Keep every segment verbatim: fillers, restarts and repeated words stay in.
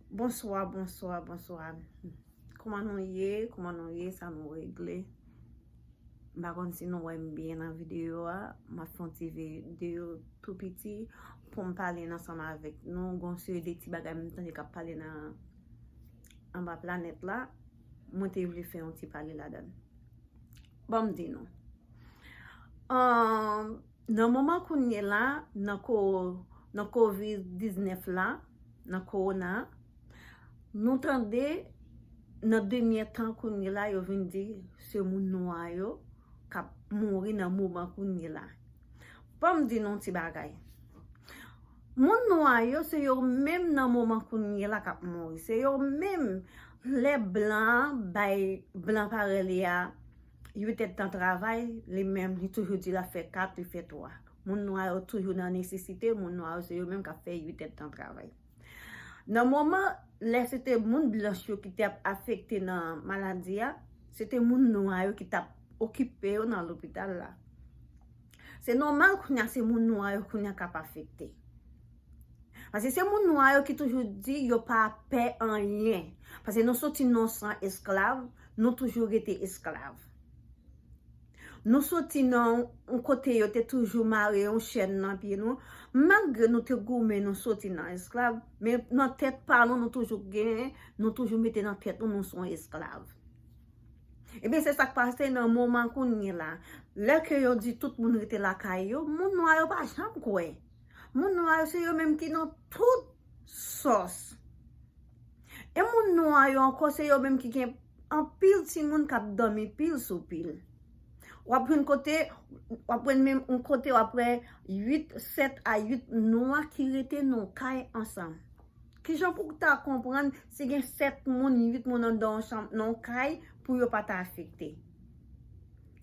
Bonswa, bonswa, bonswa. Kòman nou ye? Kòman nou ye? Sa nou regle? M pa konn si nou wè m byen nan videyo a. M ap fè yon ti videyo tou piti pou m pale ansanm avèk nou. Gon seri de ti bagay m tande k ap pale nan anba planèt la. Mwen te vle fè yon ti pale ladan l. Ban m di nou. Ahn, nan moman kounye la, nan ko, nan kovid diznèf la, nan kowona, nou tande nan dènye tan kounye la, yo vin di se moun nwa yo k ap mouri nan moman kounye la. Ban m di nou yon ti bagay. Moun nwa yo, se yo menm nan moman kounye la k ap mouri. Se yo menm, lè blan an bay blan parèy li a uit èdtan travay, li menm, li toujou di l ap fè kat, li fè twa. Moun nwa yo toujou nan nesesite, moun nwa yo se yo menm k ap fè uit èdtan travay. Nan moman, lè se te moun blanch yo ki te ap afekte nan maladi a, se te moun nwa yo ki t ap okipe yo nan lopital la. Se nòmal kounye a se moun nwa yo kounye a k ap afekte. Paske se moun nwa yo ki toujou di yo pa pè anyen. Paske nou soti nan san esklav, nou toujou rete esklav. Nou soti nan yon kote yo te toujou mare yon chèn nan pye nou. Malgre nou te goumen, nou soti nan esklav, men nan tèt pa nou, nou toujou gen, nou toujou mete nan tèt nou, nou se yon esklav. Ebyen, se sa k pase nan moman kounye la. Lè ke yo di tout moun rete lakay yo, moun nwa yo pa janm kwè. Moun nwa yo se yo menm ki nan tout sòs. E moun nwa yo ankò, se yo menm ki gen anpil timoun k ap dòmi pil sou pil. W ap jwenn kote, w ap jwenn menm yon kote, w ap wè uit, sèt a uit nwa ki rete nan yon kay ansanm. Kijan pou w ta konprann si gen sèt moun, uit moun anndan yon chanm, nan yon kay, pou yo pa ta afekte?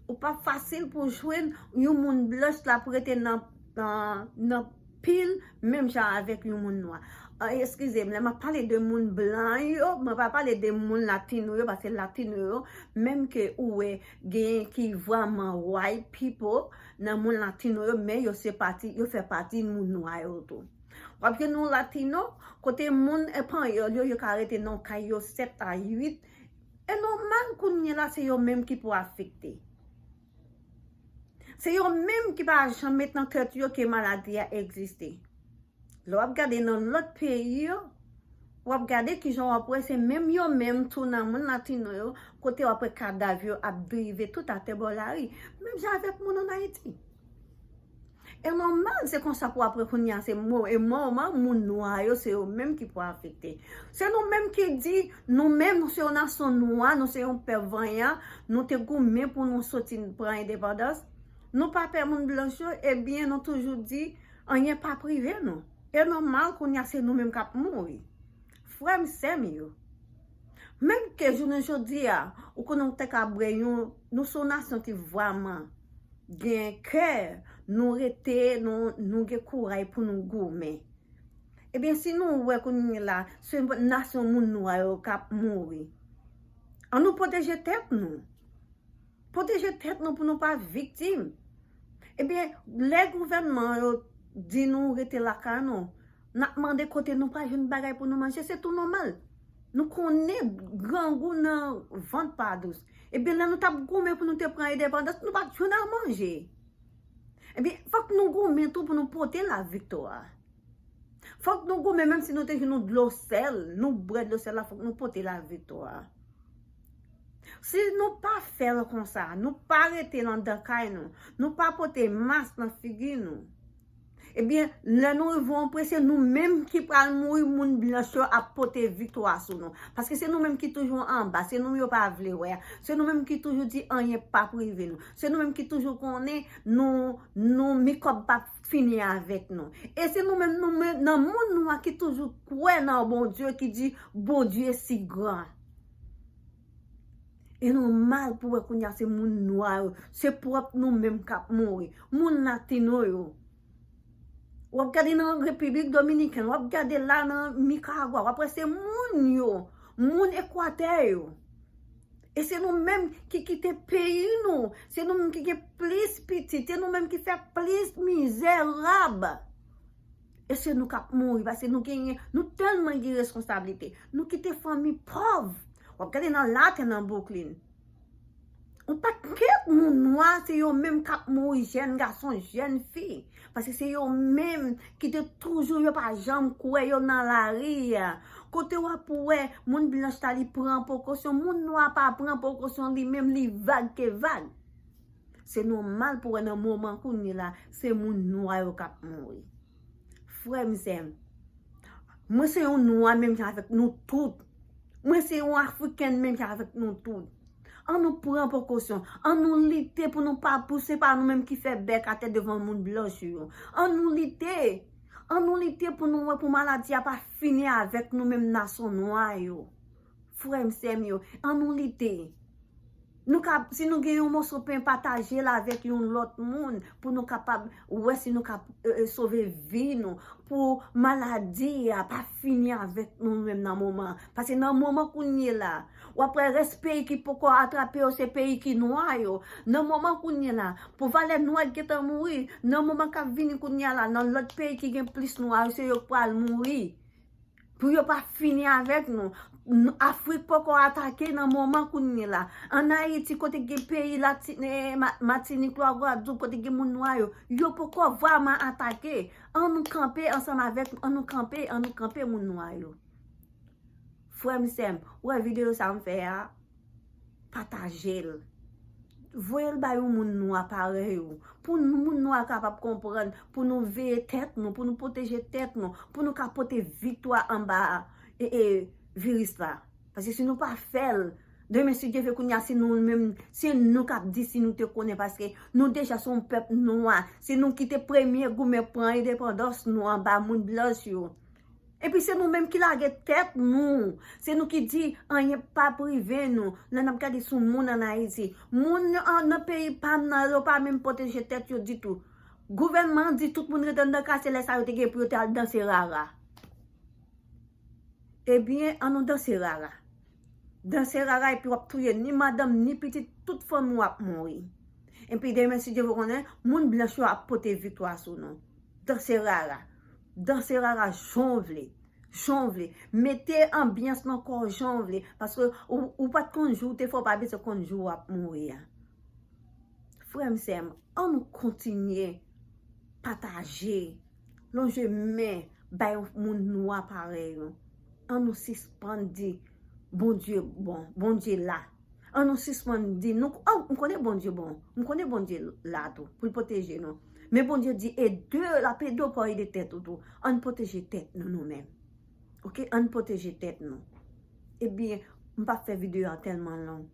Ou pa fasil pou jwenn yon moun blanch l ap rete nan, nan, nan pil menm jan avèk yon moun nwa. Ah, eskize m, lè m ap pale de moun blan yo, mwen pa pale de moun latino yo, paske latino yo, menm ke ou wè, gen ki vrèman white people nan moun latino yo, men yo se pati, yo fè pati moun nwa yo tou. W ap jwenn yon latino, kote moun epanyòl yo, yo ka rete nan kay yo sèt a uit. E nòmal kounye la, se yo menm ki pou afekte. Se yo menm ki pa janm met nan tèt yo ke maladi a egziste. Lè w ap gade nan lòt peyi yo, w ap gade kijan w ap wè se menm yo menm tou nan moun latino yo, kote w ap wè kadav yo ap drive tout atè bò lari. Menm jan avèk moun ann Ayiti. E nòmal, se konsa pou apre kounye a, se mo-, e mòman moun nwa yo, se yo menm ki pou afekte. Se nou menm ki di, nou menm, nou se yon nasyon nwa, nou se yon pèp vanyan, nou te goumen pou nou soti pran endepandans. Nou pa pè moun blanch yo, ebyen, nou toujou di, anyen p ap rive nou. E nòmal, kounye a, se nou menm k ap mouri. Frè m, sè m yo. Menm ke jounen jodi a, ou konnen w te ka bwè yon, nou se yon nasyon ki vrèman gen kè, nou rete, nou, nou gen kouray pou nou goumen. Ebyen, si nou wè kounye la, se nasyon moun nwa yo k ap mouri. Ann nou pwoteje tèt nou. Pwoteje tèt nou pou nou pa viktim. Ebyen, lè gouvènman yo di nou rete lakay nou, n ap mande kote nou pa jwenn bagay pou nou manje, se tou nòmal. Nou konnen grangou nan vant pa dous. Ebyen, lè nou t ap goumen pou nou te pran endepandans, nou pa t jwenn a manje. Ebyen, fòk nou goumen tou pou nou pote laviktwa. Fòk nou goumen, menm si nou te jwenn yon dlo sèl, nou bwè dlo sèl la, fòk nou pote laviktwa. Si nou pa fè l konsa, nou pa rete anndan kay nou, nou pa pote mas nan figi nou, ebyen, lè nou rive yon pwen, se nou menm ki pral mouri, moun blanch yo ap pote viktwa sou nou. Paske se nou menm ki toujou anba, se nou yo pa vle wè a. Se nou menm ki toujou di anyen p ap rive nou. Se nou menm ki toujou konnen nou, nou mikòb p ap fini avèk nou. E se nou menm, nou menm, nan moun nwa ki toujou kwè nan Bondye, ki di, Bondye si gran. E nòmal pou wè kounye a se moun nwa yo, se pwòp nou menm k ap mouri. Moun latino yo. W ap gade nan Repiblik Dominikèn, w ap gade la nan Nikaragwa, w ap wè se moun yo, moun Ekwatè yo. E se nou menm ki kite peyi nou, se nou menm ki gen plis pitit, se nou menm ki fè plis mizerab. E se nou k ap mouri, paske nou genyen, nou tèlman gen responsablite. Nou kite fanmi pòv. W ap gade nan latè nan Brooklyn. Yon pakèt moun nwa, se yo menm k ap mouri, jèn gason, jèn fi. Paske se yo menm ki te toujou, yo pa janm kwè yo nan lari a. Kote w ap wè moun blanch la, li pran prekosyon, moun nwa pa pran prekosyon, li menm li vag ke vag. Se nòmal pou wè nan moman kounye la, se moun nwa yo k ap mouri. Frè m, sè m, mwen se yon nwa menm jan avèk nou tout. Mwen se yon afriken menm jan avèk nou tout. An nou pran prekosyon. An nou lite pou nou pa pouse pa nou menm ki fè bèk atè devan moun blanch yo. An nou lite. An nou lite pou nou wè pou maladi a pa fini avèk nou menm nasyon nwa yo. Frè m, sè m yo, an nou lite. Nou ka, si nou gen yon moso pen, pataje l avèk yon lòt moun pou nou kapab wè si nou ka e, e, sove vi nou, pou maladi a pa fini avèk nou menm nan moman. Paske nan moman kounye la, w ap wè rès peyi ki poko atrape yo, se peyi ki nwa yo. Nan moman kounye la, pou valè nwa ki gentan mouri, nan moman k ap vini kounye a la, nan lòt peyi ki gen plis nwa yo, se yo k pral mouri. Pou yo pa fini avèk nou. N- Afrik poko atake nan moman kounye la. Ann Ayiti, kote gen peyi Lati- eh, Ma- Matinik, Lwa Gwadloup, kote gen moun nwa yo, yo poko vrèman atake. An nou kanpe ansanm avèk, an nou kanpe, an nou kanpe moun nwa yo. Frè m, sè m, ou wè videyo sa m fè a, pataje l. Voye l ba yon moun nwa parèy ou. Pou n- moun nwa kapab konprann, pou nou veye tèt nou, pou nou pwoteje tèt nou, pou nou ka pote viktwa anba e, e, viris la. Paske si nou pa fè l, demen si Dye vle kounye a, se nou menm, se nou k ap di si nou te konnen, paske nou deja se yon pèp nwa. Se nou ki te premye goumen pran endepandans nou anba moun blanch yo. Epi se nou menm ki lage tèt nou. Se nou ki di anyen p ap rive nou. Lè n ap gade sou moun ann Ayiti. Moun an- nan peyi pa m nan, yo pa menm pwoteje tèt yo ditou. Gouvènman an di tout moun rete anndan kay, se lè sa yo te gen pou yo te al danse rara. Ebyen, an nou danse rara. Danse rara epi w ap touye ni madanm, ni pitit, tout fanmi w ap mouri. Epi demen, si Dye vle konnen, moun blanch yo ap pote viktwa sou nou. Danse rara. Danse rara jan w vle. Jan w vle. Mete anbyans nan kò w jan w vle. Paske ou, ou pa t konn jou w te fè, w pa bezwen konn jou w ap mouri a. Frè m, sè m, an nou kontinye pataje, lonje men bay moun nwa parèy nou. An nou sispann di Bondye bon, Bondye la. An nou sispann di nou, oh, m konnen Bondye bon, m konnen Bondye la tou pou l pwoteje nou. Men Bondye di ede, l ap ede w pou ede tèt ou tou. An n pwoteje tèt nou nou menm. Oke, an n pwoteje tèt nou. Ebyen, m p ap fè videyo a tèlman long.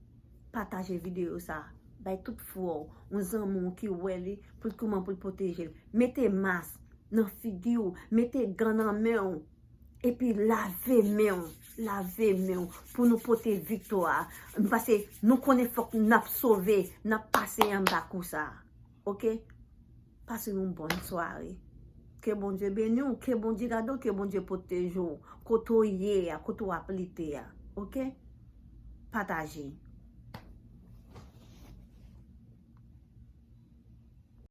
Pataje videyo sa. Bay tout frè w, yon zanmi w ki wè li, pou l kouman pou l pwoteje l. Mete mas nan figi w, mete gan nan men w. Epi lave men w, lave men w pou nou pote viktwa a. Paske nou konnen fòk n ap sove, n ap pase anba kou sa a. Oke? Pase yon bòn sware. Ke Bondye beni w, ke Bondye gade w, ke Bondye pwoteje w. Kote w ye a, kote w ap lite a. Oke? Pataje.